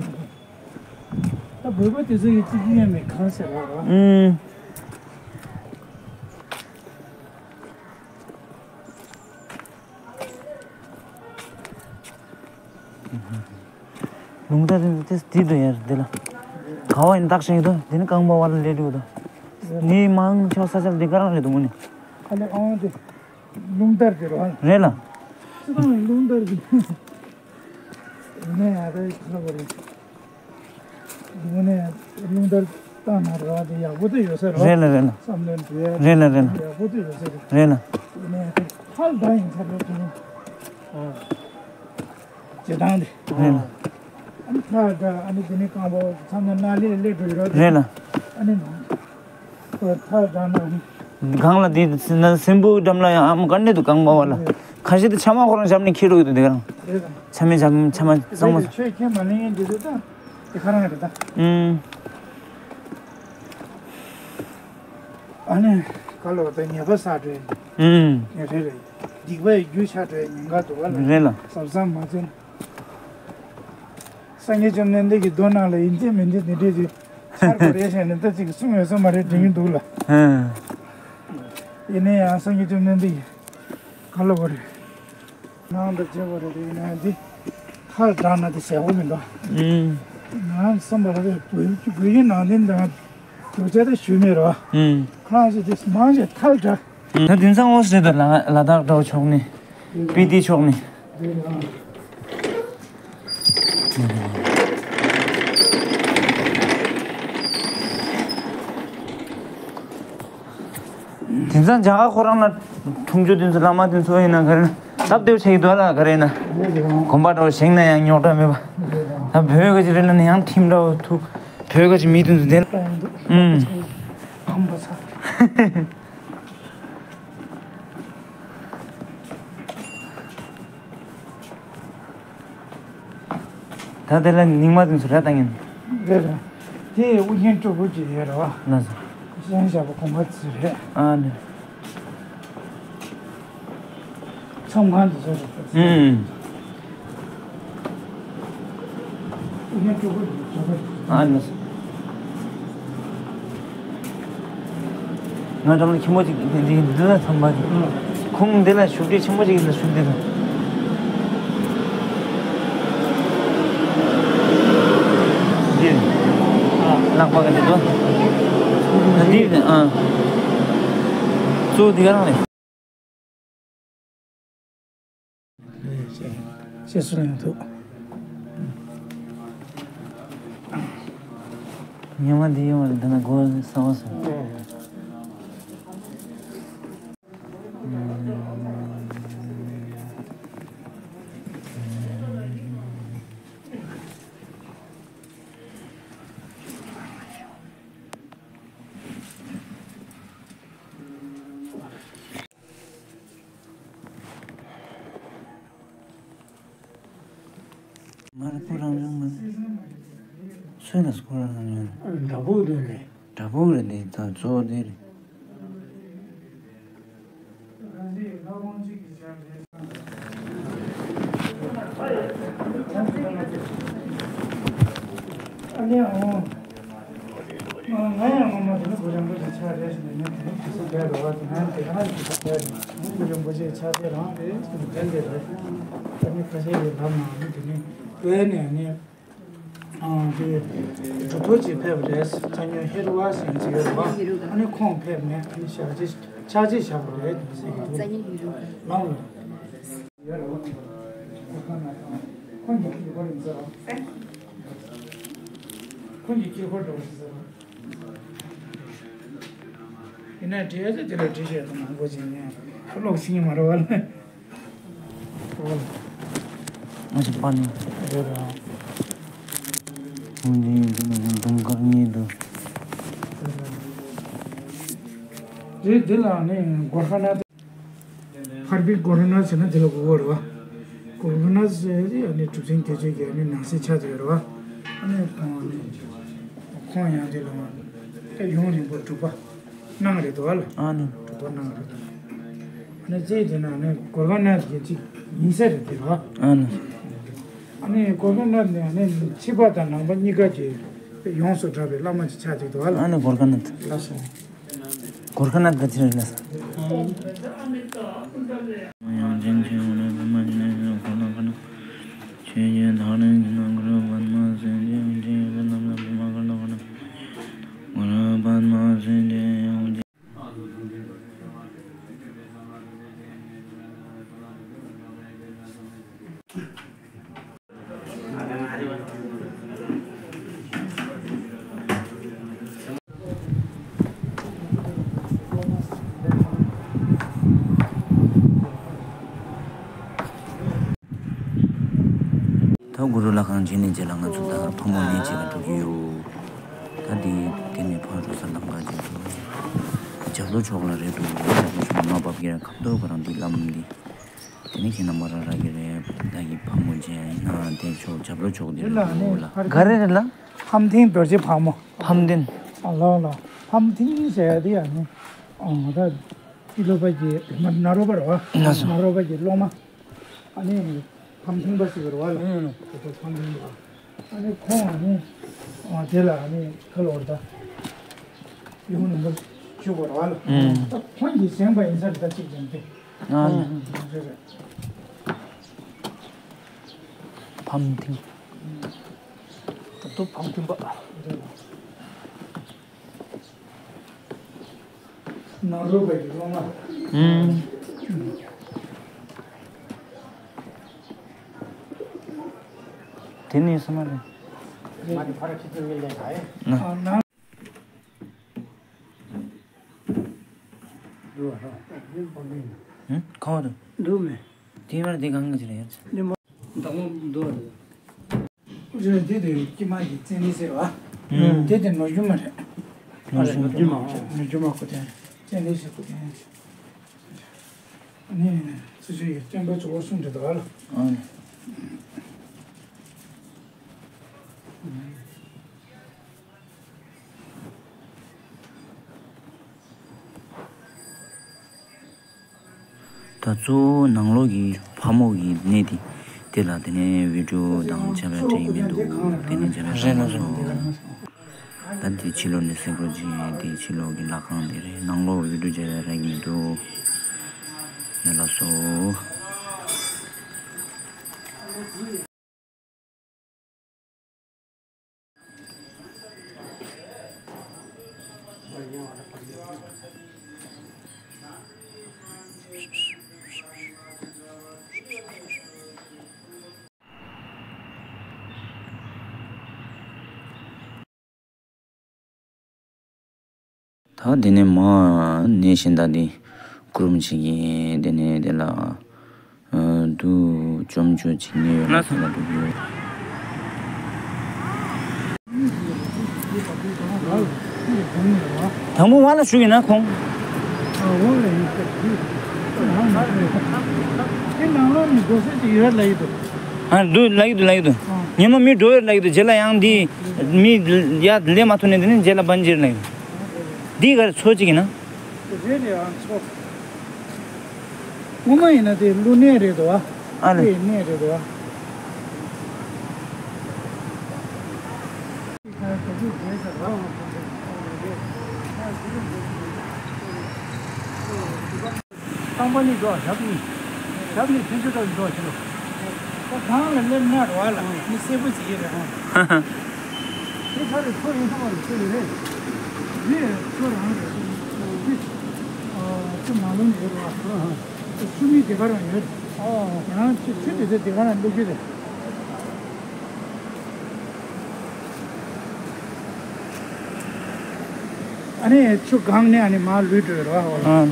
ད་བོད་པ་དེ་ཚོ་ཡི་གཅིག་གིས་ཡང་མེད་གང་ཟེར་བ་རོ། ཨུམ། ལུང་བསྟན་དེ་དེ་དུ་ཡར་འདི་ལ། ག་བ་ཡིན་བཏགས་ཤིང་དུ་འདི་ནི་རྐང་པ་བ་ལ་ལས་འགྲོ་དུ། ནི་མང་ཆོག་ས་ཆ་འདི་ག་རང་རེད་འདུག་མོ་ནི། ཨ་ལེ་ཨང་དེ་ལུང་བསྟན་དེ་རོ། རེད་ལ། ཅི་དང་ལུང་བསྟན་དེ། ནས་ཡ་རེ་ཁ་བ་རེད། དངོས་གནས་རླུང་ལྟར་བཏང་ན་རེ་བ་དེ་ཡག་པོ་དེ་ཡོད་ས་རེད། རེད་ལ་རེད་ལ། བསམ་བློ་འདྲེ་རེད་ལ་རེད་ལ། ཡག་པོ་དེ་ཡོད་ས་རེད། རེད་ལ། དངོས་གནས་ཐལ་འདྲ་ཡིན་ས་རེད་དེ་ནི། ཨ། བྱེད་སྟངས་དེ། རེད་ལ། ཨ་ནི་ཐལ་འདྲ་ཨ་ནི་དེ་ནི་རྐང་པ་མཚམས་ན་ན་ལེ་ལེ་འགྲོ་ཡོད་རེད། རེད་ལ། ཨ་ནི་ཐལ་འདྲ་ན་ནི། གང་ལ་དེ་ན་སྲིན་པོའི་འགྲམ་ལ་ཡང་ཨ་མ་ག་འདྲ་འདུག་རྐང་པ་བ་ལ། ཁ་ཤས་དེ་ཆ་མ་ཁོ་རང་འཇམ་ནས་ཁྱེར་འགྲོ་གི་འདུག་དེ་ག་རང་། རེད་ལ། ཆ་མེད་ཆ་མེད་ཆ་མ་གཙང་མ། རེད་ཆོས་ཁྱེད་མ་ལེན་ཡིན་འདི་ཚོ་ད། དེ་ག་རང་རེད་ད། ཨུམ། ཨ་ནི། ག་ལོ་ད་ཉེས་པ་བསགས་འགྲོ་ཡིན། ཨུམ། ངས་རེད་རེད། སྡིག་པའི་རྒྱུ་ཆགས་འགྲོ་ཡིན་ཉེན་ཁ་འདུག་བ་ལ། རེད་ལ། གཟབ་གཟབ་མ་བྱས་ན། སངས་རྒྱས་བཅོམ་ལྡན་འདས་ཀྱི་མདོ་ནང་ལ་ཡིན་གཅིག་མིན་གཅིག་འདི་འདྲས་ཅིག་ཆགས་དགོས་རེད་ཟེར་ནས་ད་ཅིག་གསུངས་ཡོད་ས་མ་རེད་དྲན་གྱི་འདུག་ལ། ཧུམ། ཡིན་ན་ཡང་སངས་རྒྱས་བཅོམ་ལྡན་འདས་ཀྱིས་ག་ལབ་པ་རེད། ནང་དུ་བྱེད་པ་རེད་དེ་ཡིན་ན་འདི་ཁར་དྲངས་ན་དེ་ཞེ་པོ་མི་འདུག་ཨུམ། ང་བསམ་པ་རེད་བོད་བོད་ཡིག་ནང་དེ་འདྲ་རྒྱུ་ཆ་དེ་ཞུས་མེད་རོ། ཨུམ། ཁོ་རང་ཚོ་དེ་མང་ཆེ་ཐལ་དྲགས། ད་དེང་སང་ཨོ་སི་ཀྲི་ལ་ལ་དྭགས་འདྲ་བོ་ཕྱོགས་ནས། སྤི་ཏི་ཕྱོགས་ནས། དེང་སང་རྒྱ་གར་ཁོ་རང་ལ་འཁྲུངས་ཆུ་དེ་ཚོ་བླ་མ་དེ་ཚོ་ཡིན་ན་ག་རེ་ན་སྟབས་བདེ་བོ་ཆགས་ཀྱི་འདུག་ལ། ག་རེ་ན་དགོན་པ་འདྲ་བོ་བཞེངས་ན་ཡང་རྙོག་དྲ་མེད་པ། ད་བོད་ག་ཅིག་རེད་ལ་ན་ཡང་ཁྲིམས་འདྲ་བོ་ཐུག་བོད་ག་ཅིག་མི་དེ་ཚོ་དེ་ལ། ཨུམ། ཁམས་པ་ཚ། ད་དེ་ལ་རྙིང་མ་དེ་ཚོ་ར་བཏང་ཡིན། རེད་རེད། དེ་ཨུ་རྒྱན་སྤྲུལ་སྐུ་ཅིག་ཡོད་རེད་བ། ལགས་སོ། གཞན་བཞག་པ་གོང་མ་ཚོ་རེད། ཨ་ནི། མཚམས་ཁང་དེ་ཚོ་རེད། ཨུམ། ཨ་ནི། ང་འགྲམ་ལ་ཁྱི་མོ་ཅིག་འདི་འདི་འདི་ལ་ཐམ་པ་ཅིག་ཁོང་འདི་ལ་བཞུགས་དུས་ཆེན་པོ་ཅིག་ཡིན་ན་བཞུགས་འདི་ལ། འདི། ལག་པ་ག་འདི་འདུག་ད་འདི་ཨ། གཙོ་བོ་འདི་ག་རང་རེད། ཤེས་སུ་ལེན་ཐུབ། ཉི་མ་འདི་ཡོང་བར་འདི་ན་སྒོ་ཟ་བ་སོང་། མར་ཁུ་རང་རང་མ། སུས་ན་ཁུ་རང་རང་ཡོད། འདྲ་པོ་དེ་རེད། འདྲ་པོ་རེད་དེ་ད་གཙོ་བོ་དེ་རེད། ཨ་ནི་ཨོ། ང་ཡང་ངོ་མ་དེ་ནི་གུ་རམ་པོ་ཆེ་ཆགས་རེད་ཟེར་ནས་ནི་དེ་ནི་དུས་ཚོད་བསྡད་འགྲོ་བ་དེ་ང་དེ་ག་ནང་གི་དུས་ཚོད་བསྡད་རེད། གུ་རམ་པོ་ཆེ་ཆགས་དེ་རང་རེད་ཟེར་ནས་དྲན་དེ་རེད། ཨ་ནི་ཁ་ཤས་ཀྱིས་ལབ་ན་ཨ་ནི་དེ་ནི་བོད་ནས་ཨ་ནི་ཨ་དེ་གྲུབ་ཐོབ་ཅིག་ཕེབས་རེད། གཙོ་ཉོན་ཧེ་རུ་བ་ཟེར་ཅིག་ཡོད་རེད་བ། ཨ་ནི་ཁོང་ཕེབས་ནས་ཨ་ནི་ཕྱག་རྗེས་ཕྱག་རྗེས་བཞག་པ་རེད་ཟེར་གི་འདུག་ལམ་ལ། ཡོད་རེད་བ། ཁོང་གི་དཀྱིལ་འཁོར་ཡིན་ས་རེད། ཁོང་གི་དཀྱིལ་འཁོར་འགྲོ་བ་ཡིན་ས་རེད། ཡིན་ན་བྲིས་ཡ་ཚོ་དེ་ལ་བྲིས་བྱས་དང་མང་པོ་ཅིག་ནས་ཀློག་ཤེས་ཀྱི་མ་རེད་བ་ལ། ང་ཞིག་པ་ནི། རེད་རེད། ཁོང་འདི་ཡིན་འདུག་ན་དུང་དཀར་གཉིས་འདུག་རེད་འདི་ལ་ནི་སྒོར་ཁ་ན། ཧར་པའི་གོ་ར་ན་ཟེར་ན་དེ་ལ་གོ་གོ་རེད་བ། གོ་ར་ན་ཟེར་ཡ་ནི་གྲུབ་ཆེན་བརྒྱད་ཅུ་གི་ནི་ནང་གསེས་ཆགས་ཡོད་རེད་བ། ཨ་ནི་ཁོང་ནི་ཁོང་ཡང་དེ་ལ་ཡུན་རིང་པོ་སྒྲུབ་པ་གནང་རེད་འདུག་བ་ལ། ཨ་ནི། སྒྲུབ་པ་གནང་རེད་འདུག་ཨ་ནི་རྗེས་དེ་ན་ནི་གོ་ར་ན་གི་ཅིག་ཡིན་ས་རེད་དེ་རེད་བ། ཨ་ནི། ཨ་ནི་གོ་ར་ན་ནི་ཨ་ནི་ཕྱི་པ་དང་ནང་པ་གཉིས་ཀ་གི་ཡོངས་སུ་གྲགས་པའི་བླ་མ་ཅིག་ཆགས་འདུག་བ་ལ། ཨ་ནི་གོ་ར་ན། ལགས་སོ། གོར་ཁ་ནད་ག་ཚིག་རེད་ལ། ཡང་ཅིན་ཆེན་འོ་ན་བི་མ་ཅི་ནས་ཤོག་གོ་ན་ཁ་ན། ཆོས་རྒྱལ་ཐང་ནས་ཅི་ན་གུ་རུ་པདྨ་སེང་གེ་ཡང་ཅིན་ཡོད་པ་རྣམས་ལ་བི་མ་ཁ་ན་ཁ་ན། གུ་རུ་པདྨ་སེང་གེ་ཡང་ཅིན། ད་གུ་རུ་ལྷ་ཁང་བྱས་ནས་རྗེས་ལ་ང་ཚོ་ད་ཕ་མོ་ནས་བྱེད་ལ་འགྲོ་གི་ཡོད། ད་འདི་དེ་ནས་ཕར་འགྲོ་ས་ལམ་ཁ་བྱེད་འགྲོ། རྒྱབ་ལོགས་ཕྱོགས་ལ་རེད་འདུག་རྒྱབ་ལོགས་ཕྱོགས་ལ་མ་བབས་ཀྱི་ར་ཁ་མདོ་ག་རང་འདི་ལམ་འདི། དེ་ནས་ཁྱེད་རྣམ་པ་ར་ར་གི་རེད། ད་གི་ཕ་མོ་བྱས་ཡིན་ན་དེ་ཕྱོགས་རྒྱབ་ལོགས་ཕྱོགས་འདི་རེད་འདུག་ལ། ག་རེ་རེད་ལ། ཕམ་ཐིང་རྡོ་རྗེ་ཕག་མོ། ཕམ་ཐིང་། ཨ་ལོ་ལོ། ཕམ་ཐིང་ཟེར་ཡ་དེ་ཡ་ནི། ཨ་ད། ཏི་ལོ་པ་གི་ན་རོ་པ་རེད་བ། ལགས་སོ། ན་རོ་པ་གི་སློབ་མ། ཨ་ནི་ཕམ་ཐིང་པ་ཞིག་རེད་བ་ལ། ཨུ། དེ་ཚོ་ཕམ་ཐིང་པ། ཨ་ནི་ཁོང་ཨ་ནི་ཨ་དེ་ལ་ཨ་ནི་ཁ་ལོ་ར་ད་ཡུམ་ནུ་མོ་བཅུག་པ་རེད་བ་ལ། ཨུ། ད་ཁོང་གིས་བཞེངས་པ་ཡིན་ས་རེད་ད་གཅིག་ཀྱང་དེ། ཨ་ནི། རེད་རེད། ཕམ་ཐིང་། ད་དུ་ཕམ་ཐིང་པ། རེད་བ། ནང་རོ་པ་གི་སློབ་མ། ཨུམ། དེ་ནས་སོང་ན་རེད། མ་དེ་ཕ་ར་ཁྱི་ཚོ་ངན་ལས་ད་ཡེ། ན། ཨ་ན། ཨུམ། ཁ་བ་དུ། འདུག་མེད། དེ་བར་དེ་གང་གི་ཅི་རེད། ཉི་མ། དང་པོ་འདུག་རེད། རེད་དེ་དེ་ཀྱི་མ་གི་བཙན་ལི་ཟེར་བ། ཨུམ། དེ་དེ་ནོར་རྒྱུ་མ་རེད། ནོར་རྒྱུ་མ། ནོར་རྒྱུ་མ་ཁོ་དེ་བཙན་ལི་ཟེར་ཁོ་དེ། ནི་སུ་ཞིག་གི་བཙན་པོ་གཙོ་བོ་གསུམ་རེད་དོ་ལ། ཨུམ། ད་གཙོ་བོ་ནང་ལོགས་ཀྱི་ཕ་མོ་གི་གནས་དེ་དེ་ལ་དེ་ནས་བི་ཌིའོ་དང་བྱ་བ་སྤྲད་ཀྱི་མི་འདུག་དེ་ནས་བྱ་བ་རེད་ལ་སོང་། ད་དེ་ཕྱི་ལོགས་ནས་སེ་གོལ་ཅིག་དེ་ཕྱི་ལོགས་ཀྱི་ལྷ་ཁང་དེ་རེད། ནང་ལོགས་བི་ཌིའོ་བྱ་བ་རག་གི་མི་འདུག་ཡ་ལ་སོ། ད་དེ་ནས་མ་ནས་གཞན་དག་འདི་ཀུ་རུམ་བྱེད་ཀྱིན་དེ་ནས་དེ་ལ་ཨ་དུ་ཅོམ་ཅོ་བྱེད་ཉེ་ཡོད་ལ་ལགས་སོ། ལ་འདུག་ཡོད། དང་པོ་བ་ལ་ཞུ་གི་ན་ཁོང་། ཨ་འདུག་ལ་ཡི་འདུག་ལ་ཡི་འདུག་ཉི་མ་མི་འགྲོ་ཡོད་ལ་ཡི་འདུག་རྗེས་ལ་ཡང་འདི་མི་ཡ་ལས་མ་ཐུབ་ནས་དེ་ནས་རྗེས་ལ་བན་ཇིར་ལ་ཡི་འདུག་འདི་གར་ཚོ་གཅིག་ཡིན་ན། རེད་རེད་ཨང་ཚོ། སྔོན་མ་ཡིན་ན་དེ་ཀླུ་གནས་རེད་དོ། ཨ་ལེ། དེ་གནས་རེད་དོ། རྟམ་པ་ནི་འགྲོ་ཞབས་ནི། ཞབས་ནི་ཕན་ཆད་འགྲོ་ཞིག་འགྲོ་ཞིག་ལོ། ད་གང་ལ་སླེབས་ན་རོ་ཨ་ལ་མི་གསལ་པོ་ཞིག་ཡིན་རེད་ཨང་། དེ་ཚ་རེ་ཚོ་ཡིན་ཐུབ་པ་རེད་ཚོ་ཡིན་རེད། ཡིན་ཚོ་རང་རེད། ཚོ་ནང་ལོགས་ནས་ཡོད་རེད་བ། ཚོ་མི་དེ་ག་རང་ཡོད་རེད། ཡང་ཚོ་དེ་ཚོ་དེ་ག་རང་སླེབས་ཀྱི་རེད། ཨ་ནི་ཆུ་སྒང་ནས་ཨ་ནི་མར་ལུད་འགྲོ་རོགས་ཨ།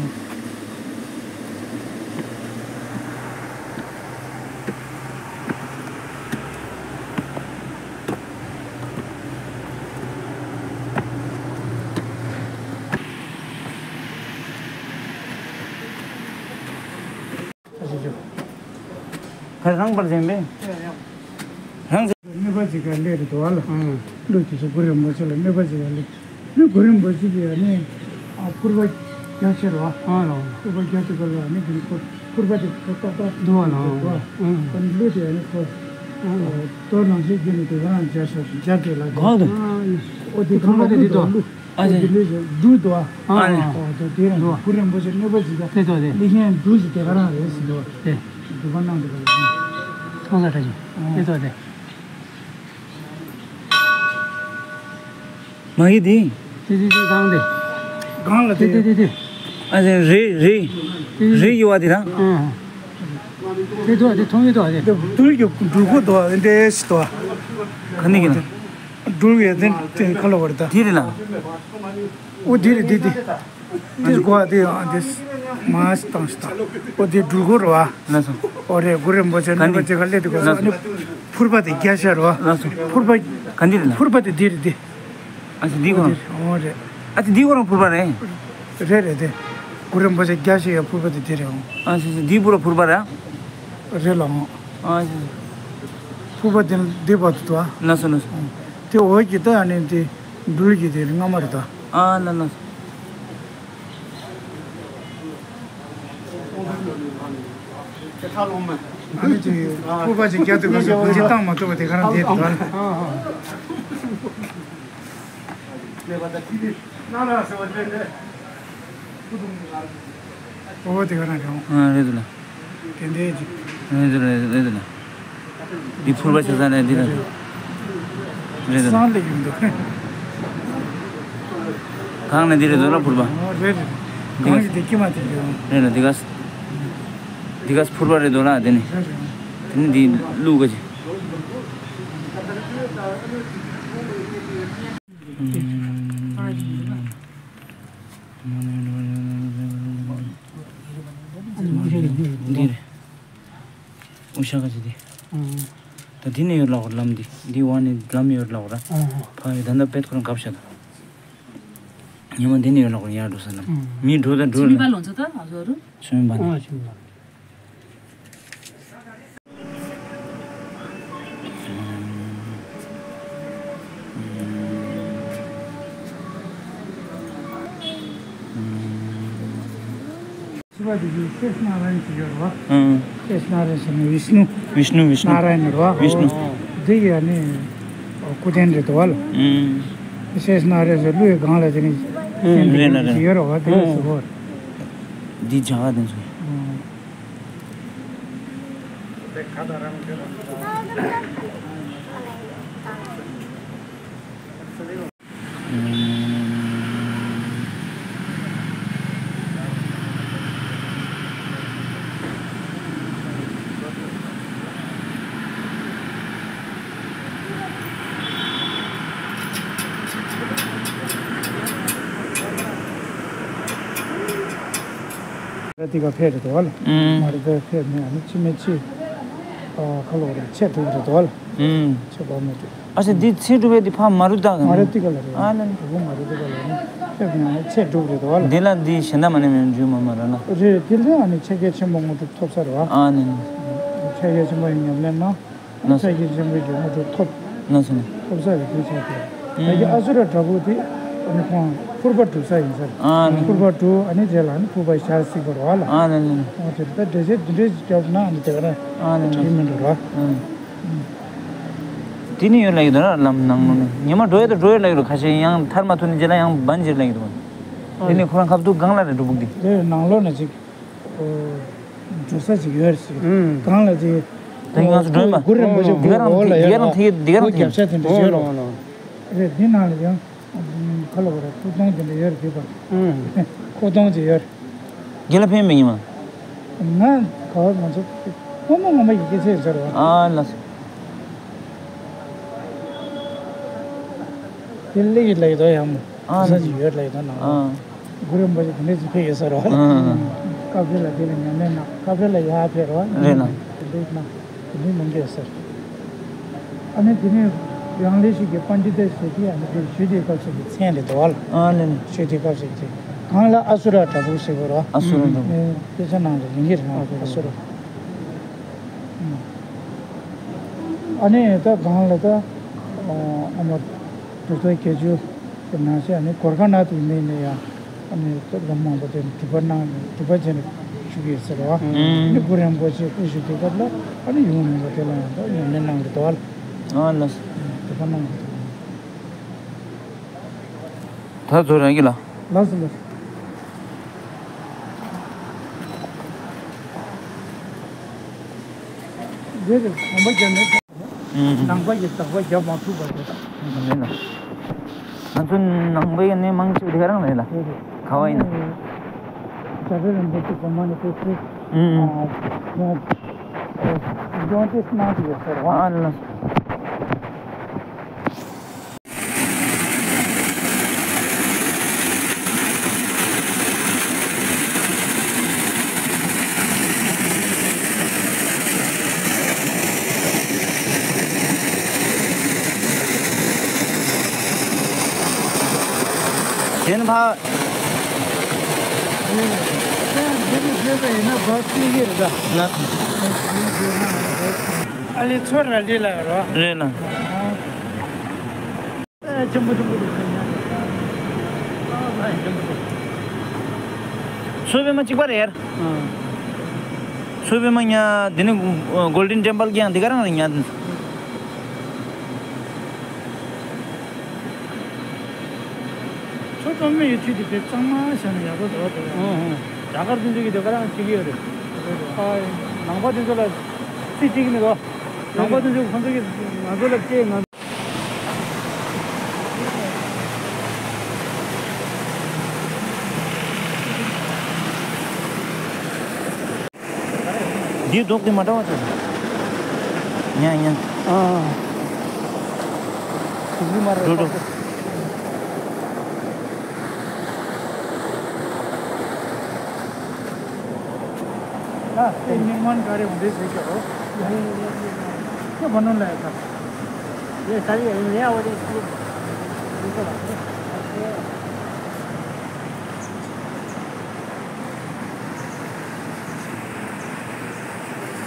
ཁ་རང་པར་འཛིན་པས། རང་། གནོད་པ་ཅིག་ག་སླེབས་རེད་དོ་བ་ལ། ཀླུ་དེ་ཚོ་གུ་རུ་རིན་པོ་ཆེ་ལ་གནོད་པ་ཅིག་ག་སླེབས། ནི་གུ་རུ་རིན་པོ་ཆེ་གིས་ནི་ཕུར་པ་རྒྱ་ཆེར་བ། ཕུར་པ་རྒྱ་ཆེ་ག་ལ་ནི་གི་ཕུར་པ་དེ་ཏག་ཏག་འདུག་བ་ལ། ཀླུ་དེ་ནི་ཁོ་དོ་ནང་བཞིན་བརྒྱུད་ནས་དེ་ག་རང་རྒྱ་ཆེར་རྒྱ་དེ་ལ་གང་དུ། ཨོ་དེ་གང་ལ་ཀླུ་དེ་དོ་ཀླུ། ཨ་ཅེ། འདུག་འདུག་ཨ། ཨ་ནི། ཨོ་དེ་དེ་རང་འདུག་གུ་རུ་རིན་པོ་ཆེ་གནོད་པ་ཅིག་ག་དེ་དོ་དེ། ལི་ཁན་འདུག་ཅིག་དེ་ག་རང་རེད་ཟེར་འདུག་དེ། འདུག་པ་གནང་འདུག་པ་རེད། ཐོང་ས་ཁྲ་ཅིག་དེ་དོ་དེ། མ་གི་དེ། དེ་དེ་དེ་གང་དེ། གང་ལ་དེ། དེ་དེ་དེ། ཨ་ཅེ་རེད་རེད། དེ་དེ་རེད་ཡོད་བ་དེ་རང་། ཨ། དེ་དོ་དེ་མཐོང་ཡོད་དོ་དེ། དེ་དུས་ཀྱི་འགྲུལ་ཁུག་དོ་དེ་འདྲས་ཞིག་དོ། ག་ནི་གི་ན། འགྲུལ་བའི་དེ་དེ་ཁ་ལོ་བར་ད། དེ་རེད་ལ། ཨོ་དེ་རེད་དེ་དེ། དེ་གོ་དེ་ཨ་དེ་མ་སྟང་སྟ། ཨོ་དེ་འགྲུལ་ཁུག་རོ་ཨ། ལ་སོང་། ཨོ་རེད་གུ་རུ་རིན་པོ་ཆེ་ག་ནི་ནི་པ་ཅེ་ག་ལེ་དེ་གོ་ལ་སོང་། སོང་། ཕུར་པ་དེ་རྒྱ་ཤ་རོ་ཨ། ལ་སོང་། ཕུར་པ། ག་འདི་རེད་ལ། ཕུར་པ་དེ་དེ་རེད་དེ། ཨ་ཅེ་འདི་གོ། ཨོ་རེད། ཨ་ཅེ་འདི་གོ་རང་ཕུར་པ་རེད། རེད་རེད་དེ། གུ་རུ་རིན་པོ་ཆེ་རྒྱ་ཤ་ཡ་ཕུར་པ་དེ་དེ་རེད་ཨོ། ཨ་ཅེ་ཅེ་འདི་ཕུར་པ་ཕུར་པ་རེད། རེད་ལ་ཨོ། ཨ་ཅེ། ཕུར་པ་དེ་འདི་བར་དུ་དོ་ཨ། ལ་སོང་ལ་སོང་། དེ་འོག་གི་ད་ཨ་ནི་དེ་འགྲུལ་གྱི་དེ་རེད་སྔ་མ་རེད་ད། ཨ་ལ་ལ། ཨ་ནི་དེ་ཕུར་པ་ཅིག་རྒྱབ་ཏུ་ག་ཚོད་གོན་ཅིག་བཏང་མ་ཐུབ་པ་དེ་ག་རང་དེ་དོ་ཨ། ཨོ་དེ་ག་རང་རེད་ཨོ། ཨ་རེད་འདུག་ལ། དེ་འདྲའི་ཅིག་རེད་འདུག་རེད་འདུག་རེད་འདུག་ལ། འདི་ཕུར་པ་ཆ་ཚང་རེད་འདི་རེད། རེད་འདུག་ལ། སང་ལེ་ཡིན་འདུག་གང་ནས་འདི་རེད་འདུག་ལ་ཕུར་པ། ཨོ་རེད་རེད། འདི་གང་ག་གི་དེ་ཀྱི་མ་དེ་རེད་ཨོ། རེད་ལ་འདི་ག་འདི་ག་ཕུར་པ་རེད་འདུག་ལ་དེ་ནི། རེད་རེད། དེ་ནི་འདི་བླུག་ག་ཅིག་འདི་རེད། ཨུ་ཤ་ག་ཅི་འདི། ད་འདི་ནས་ཡོད་ལགས་ལམ་འདི། འདི་བ་ནས་ལམ་ཡོད་ལགས་ར། ཕ་ཡི་ད་ལྟ་པེད་ཁོ་རང་གབ་ཤ་ད། ཉི་མ་འདི་ནས་ཡོད་ལགས་ཡར་འགྲོ་ས་ལམ། མི་འགྲོ་ད་འགྲོ་ལ། ཆུ་མི་པ་ལོང་ཚོ་ད་ཨ་ཟོ་རུ། ཆུ་མི་པ་ནས། ཕྱི་པ་དེ་གི་ཤེས་ནཱ་ར་ཡན་ཞིག་ཡོད་རེད་བ། ཨང་། ཤེས་ནཱ་ར་ཡན་ཟེར་ན་ཝིཤ་ནུ། ཝིཤ་ནུ་ཝིཤ་ནུ། ནཱ་ར་ཡན་རེད་བ། ཝིཤ་ནུ། འོ། འདི་ཡི་ཨ་ནི་སྐུ་རྟེན་རེད་འདུག་བ་ལ། ཨང་། ཤེས་ནཱ་ར་ཡན་ཟེར་ཀླུའི་སྒང་ལ་དེ་ནི་ཨང་། རེད་ན་རེད་ན། ཡོད་རེད་བ། དེ་ལ་ཟེར་བ། འདི་བྱ་བ་དེ་ཚོ། ཨང་། ར་ཏི་ཀ་ཕེབས་རེད་དོ་ལ། ཨུམ། མ་ར་ཏི་ཀ་ཕེབས་ནས་ཨ་ནི་ཕྱི་མི་ཕྱི། ཨ། ཁ་ལོ་རེ་ཆས་སྒྲུབ་རེད་དོ་ལ། ཨུམ། ཆས་པ་མ་སྒྲུབ། ཨ་ཙི། འདི་ཆས་སྒྲུབ་པའི་དེ་ཕ་མ་རུ་ཏི་ཀ་ག་མ་ར་ཏི་ཀ་ལ་རེད། ཨ་ལ་ལ། གྲུ་གུ་མ་ར་ཏི་ཀ་ལ་ནི་ཕེབས་ནས་ཨ་ནི་ཆས་སྒྲུབ་རེད་དོ་ལ། འདི་ལ་འདི་གཞན་དག་མ་ནི་མེད་རྒྱུ་མ་མ་ར་ལ། རེད། དེ་ལ་ཨ་ནི་ཆས་བརྒྱད་ཆེན་པོ་དངོས་གྲུབ་ཐོབ་ས་རེད་བ། ཨ་ནི་ནི། ཆས་བརྒྱད་ཆེན་པོ་ཡི་ཉམས་ལེན་གནང་། ན་ས། ས་ཡི་ཆེན་པོའི་ཡོང་འགྲོ་ཐོབ། ན་ས་ནི། ཐོབ་ས་རེད་དེ་ཆགས་ཏེ། ད་ཀྱི་ཨ་སུ་ར་དྲག་པོ་དེ་ཨ་ནི་ཁོང་ཕུར་པ་སྒྲུབ་ས་ཡིན་ས་རེད། ཨ་ནི། ཕུར་པ་སྒྲུབ། ཨ་ནི་རྗེས་ལ་ཨ་ནི་ཕུར་པ་ཞལ་གཟིགས་པ་རེད་བ་ལ། ཨ་ནི་ནི། ཨོ་དེ་རེད། ད་འགྲེལ་བཤད་འདི་འདྲས་ཞིག་བརྒྱབ་ན་ཨ་ནི་དེ་ག་རང་ཨ་ནི་ནི། དེ་མི་འགྲོ་ར། ཨ་ནི། དེ་ནི་ཡོད་ལ་ཡོད་ད་ར། ལམ་ནང་ལོགས་ནས་ཉི་མ་འགྲོ་ཡ་ད་འགྲོ་ཡ་ལ་ཡོད་ར། ཁ་ཤས་ཡང་མཐར་མ་ཐུག་ནས་རྗེས་ལ་ཡང་བན་རྗེས་ལ་ཡོད་དོ། དེ་ནི་ཁོ་རང་ཁ་ཐུག་སྒང་ལ་རེད་འགྲོ་ཕུག་དེ། དེ་ནང་ལོགས་ནས་ཅིག་འགྲོ་ས་ཅིག་ཡོད་རེད་ཟེར། ཨུམ། གང་ལ་ཅིག་ད་ང་ཚོ་འགྲོ་མ། གུ་རེ་མོ་ཅིག་འདི་ག་རང་འོག་ལ་འདི་ག་ཡོད་རང་ར། ཐིག་འདི་ག་རང་ཐིག་རྒྱབ་ཤ་དེ་འདྲ་ཡོད་ར། རེད། འདི་ནང་ལ་ཡང་ཁ་ལོ་བ་ར་ཁུག་སྟོང་དེ་འདྲ་ཡོད་རེད། འདི་པ་ཁུག་སྟོང་ཅིག་ཡོད་རེད། རྒན་ལ་ཕན་མི་ཡིན་མ། ང་ག་བ་ང་ཚོ་སྔོན་མ་སྔོན་མ་ཡི་སྐད་ཆ་ཟེར་བ། ཨ་ལ། དེ་ལས་ཡིན་ལ་ཡོད་དོ་ཡང་མོ། ཨ། ས་ཅིག་ཡོད་ལ་ཡོད་ན། ཨ། གུ་རུ་རིན་པོ་ཆེ་དེ་འདྲས་ཅིག་ཕེབས་ཡོད་ས་རེད་བ། ཨ། ཀ་ཕེ་ལ་དེ་ལ་ཉམས་ལེན་གནང་། ཀ་ཕེ་ལ་ཡར་ཕེབས་རེད་བ། རེད་ལ། དེ་འདྲས་གནང་། དེ་འདྲས་གནང་གི་ཡོད་ས་རེད། ཨ་ནི་དེ་ནས་ཡང་ལས་ཤིག་གི་པཎྜི་ཏ་ཟེར་གྱི་ཨ་ནི་དེ་ཞུ་དེ་སྐབས་སུ་གི་མཚན་རེད་དོ་བ་ལ། ཨ་ལེ་ལེ། ཞུ་དེ་སྐབས་སུ་གི་མཚན། གང་ལ་ཨ་སུ་ར་དྲག་པོ་ཟེར་གི་རེད་བ། ཨ་སུ་ར་དྲག་པོ། ཨེ། དེ་ཚོ་ནང་ལ་ཡིན་གྱི་རེད། ཨ་སུ་ར། ཨ་ནི་ད་གང་ལ་ད་ཨ་མ་དུ་ཚོད་བརྒྱད་ཅུ་གི་ནང་བཞིན་ཨ་ནི་གོར་ཁ་ན་དུ་མིན་ནས་ཡང་ཨ་ནི་སློབ་མ་མང་པོ་དེ་སྒྲུབ་པ་གནང་ནས་སྒྲུབ་པ་བྱས་ནས་བཞུགས་ཡོད་ཟེར་བ། ཨ་ནི་གུ་རུ་རིན་པོ་ཆེ་སྐུ་བཞུགས་དུས་སྐབས་ལ་ཨ་ནི་ཡུམ་མིན་པ་དེ་ལ་ཡང་ད་ཉམས་ལེན་གནང་གི་འདུག་བ། ཨ་ལ། སྒྲུབ་པ་གནང་གི་འདུག་ད་ཚོ་རང་གི་ལ། ལགས་སོ་ལགས་སོ། འདི་རེད། གོམ་པ་རྒྱབ་ནས། ཨུམ། ནང་པ་ཡི་དག་པ་རྒྱབ་མ་ཐུབ་པ་དེ་དང་། མིན་ལ། ང་ཚོ་ནང་པའི་ནི་མང་ཆེ་བ་དེ་ག་རང་རེད་ལ། རེད་རེད། ག་བ་ཡིན་ན། རྒྱ་བོད་རིན་པོ་ཆེ་གོང་མ་ནས་དེ་ཚོས། ཨུམ། ཨ། ཡང་ཡོང་དེ་གནང་གི་ཡོད་ཟེར་བ། ཨ་ལ། གཞན་ཕ། ཨ་ལི་ཚོ་ར་ལི་ལ་རོ། རེད་ལ། ཆེན་པོ་ཆེན་པོ་རེད། མཚོ་པདྨ་གཅིག་པ་རེད། མཚོ་པདྨ་ཉ་དེ་ནི་གོལ་ཌེན་ཊེམ་པལ་གྱི་ཡང་དེ་ག་རང་རེད་ཉ་དེ། མཚོ་པདྨ་ཡི་ཆུ་དེ་དེ་གཙང་མ་བྱས་ན་ཡག་པོ་འདུག་དེ། ཨང་ཨང་། རྒྱ་གར་དེ་ཚོ་གི་དེ་ག་རང་བྱེད་ཀྱི་ཡོད་རེད། ཨ། ནང་པ་དེ་ཚོ་ལ་རྩིས་སྤྲད་ཀྱི་འདུག་ནང་པ་དེ་ཚོ་ཁོང་ཚོ་གིས་ང་ཚོ་ལ་སྤྲད། ང་འདིའི་མདོག་དེ་མ་འདྲ་བ་ཅིག་ཉ་ཉ། ཨ། འགྲོ་འགྲོ། ཨ། དེ་མིག་མང་ག་རེ་འདི་ཟེར་གྱི་རོ། ཁྱོད་མ་ནོར་ལ་ཡ་ད།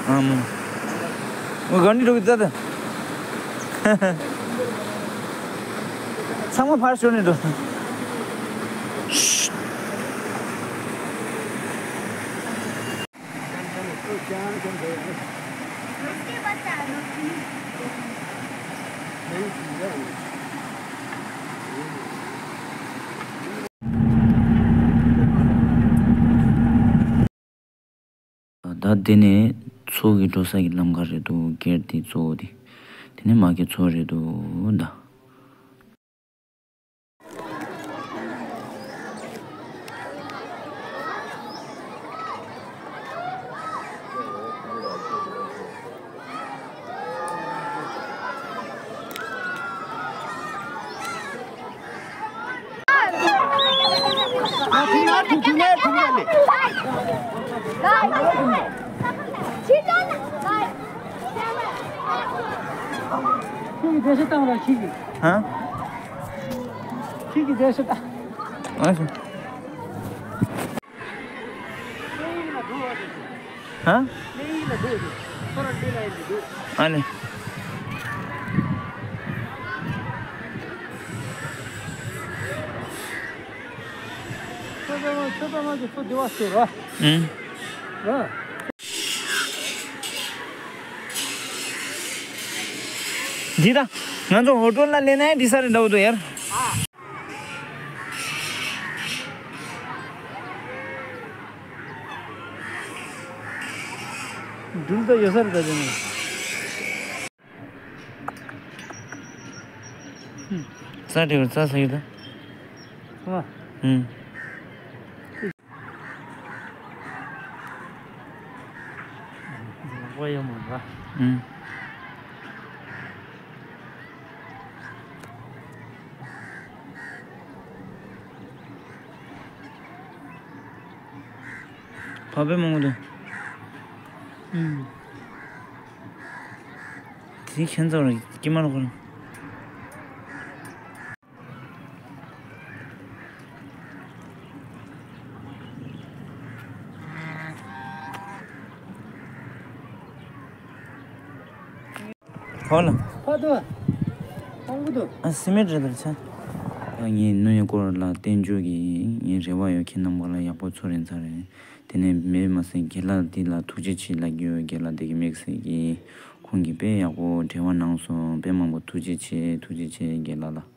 ཨམ། ཨོ་ག་ནི་འགྲོ་གི་ད་ད། ཚང་མ་ཕར་ཤོར་ནས་འགྲོ། ད་དེ་ནས་མཚོ་གི་འགྲོ་ས་གི་ལམ་ཁ་རེད་འདུག་སྒེར་དེ་གཙོ་བོ་དེ། དེ་ནས་མ་གི་མཚོ་རེད་འདུག་ད། ཁྱེད་ཀྱི་བདེ་ཤ་བཏང་ར་ཁྱེད་ཀྱི། ཧ། ཁྱེད་ཀྱི་བདེ་ཤ་བཏང་། ཨ་ཤ། ཧ། ཨ་ནི། ཨུམ། འདི་ད། ང་ཚོ་ཧོ་ཊེལ་ལ་སླེབས་ན་འདི་ས་རེད་འདྲ་བོ་འདུག་ཡར། འགྲུལ་དུ་ཡོད་ས་རེད་ད་དེ་ནས། ས་དེ་བར་ས་ས་ཡོད་ད། ཨ། ཨུམ། ལག་པ་ཡོད་མ་རེད། ཨུམ། བག་པའི་མང་པོ་འདུག་ཨུམ། དེ་ཁྱེད་ཚོར་སྐྱེས་མ་ལོག་གོ། ཧོ་ལ། ཕ་དུ། ཧོང་གུ་དུ། ཨ་སི་མེད་རེད་དར་ཆ། ངས་ནུ་ཡ་སྐོར་ལ་བསྟན་བཅོས་ཀྱི་ངའི་རེ་བ་ཡོད་ཁྱེད་རྣམ་པ་ལ་ཡག་པོ་ཚོར་རན་ཚར་རེད། དེ་ནས་མེད་མ་ཟད་རྒན་ལགས་འདི་ལ་ཐུགས་རྗེ་ཆེ་ལབ་རྒྱུ་རྒན་ལགས་འདི་གི་དམིགས་བསལ་གྱི་ཁོང་གིས་དཔེ་ཡག་པོ་འབྲེལ་བ་གནང་སོང་། དཔེ་མང་པོ་ཐུགས་རྗེ་ཆེ། ཐུགས་རྗེ་ཆེ་རྒན་ལགས་ལ།